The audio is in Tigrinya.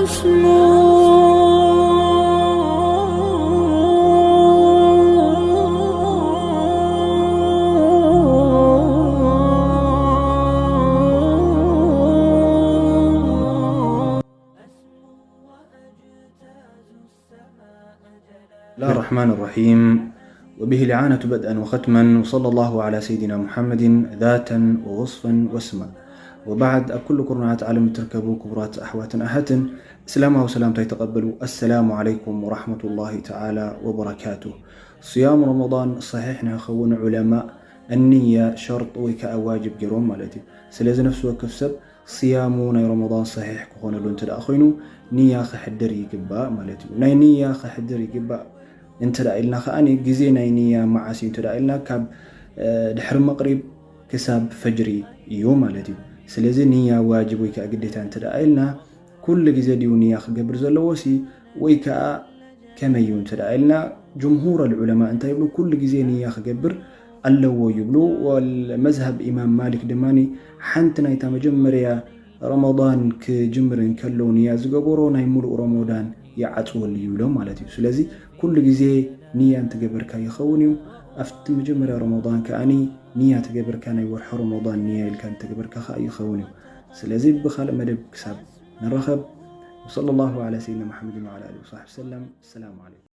بسم الله الرحمن الرحيم. وبه الإعانة بدءا وختما، وصلى الله على سيدنا محمد ذاتا ووصفا واسما. وبعد، ኣብ ኩሉ ኩርናዓት ዓለም እትርከቡ ክቡራት ኣሕዋትን ኣሓትን፣ እስላማዊ ሰላምታይ ተቐበሉ። السلام عليكم ورحمة الله تعالى وبركاته. صيام رمضان صحيح ንክኸውን ዑለማ እንያ ሸርጥ ወይ ከዓ ዋጅብ ገይሮም ማለት እዩ። ስለዚ ነፍሲ ወከፍ ሰብ ስያሙ ናይ ረመዳን ሰሒሕ ክኾነሉ እንተ ደኣ ኮይኑ ንያ ክሕድር ይግባእ ማለት እዩ። ናይ ንያ ክሕድር ይግባእ እንተ ደኣ ኢልና ከኣ ግዜ ናይ ንያ መዓስ እዩ እንተ ደኣ ኢልና ካብ ድሕሪ መቕሪብ ክሳብ ፈጅሪ እዩ ማለት እዩ። ስለዚ ንያ ዋጅብ ወይ ከዓ ግዴታ እንተ ደኣ ኢልና ኩሉ ግዜ ድዩ ንያ ክገብር ዘለዎ ሲ ወይ ከዓ ከመይ እዩ እንተ ደኣ ኢልና ጅምሁር ኣልዑለማ እንታይ ይብሉ? ኩሉ ግዜ ንያ ክገብር ኣለዎ ይብሉ። ወልመዝሀብ ኢማም ማሊክ ድማ ሓንቲ ናይታ መጀመርያ ረመዳን ክጅምር እንከሎ ንያ ዝገበሮ ናይ ሙሉእ ረመዳን ይዓፅወሉ ይብሎ ማለት እዩ። ስለዚ ኩሉ ግዜ ንያ እንትገበርካ ይኸውን እዩ። ኣብቲ መጀመርያ ረመዳን ከኣኒ ንያ ተገበርካ ናይ ወርሒ ረመዳን ንያ ኢልካ እንተገበርካ ከዓ ይኸውን እዩ። ስለዚ ብካልእ መደብ ክሳብ ንራኸብ። وصلى الله على سيدنا محمد وعلى آله وصحبه وسلم. السلام عليكم.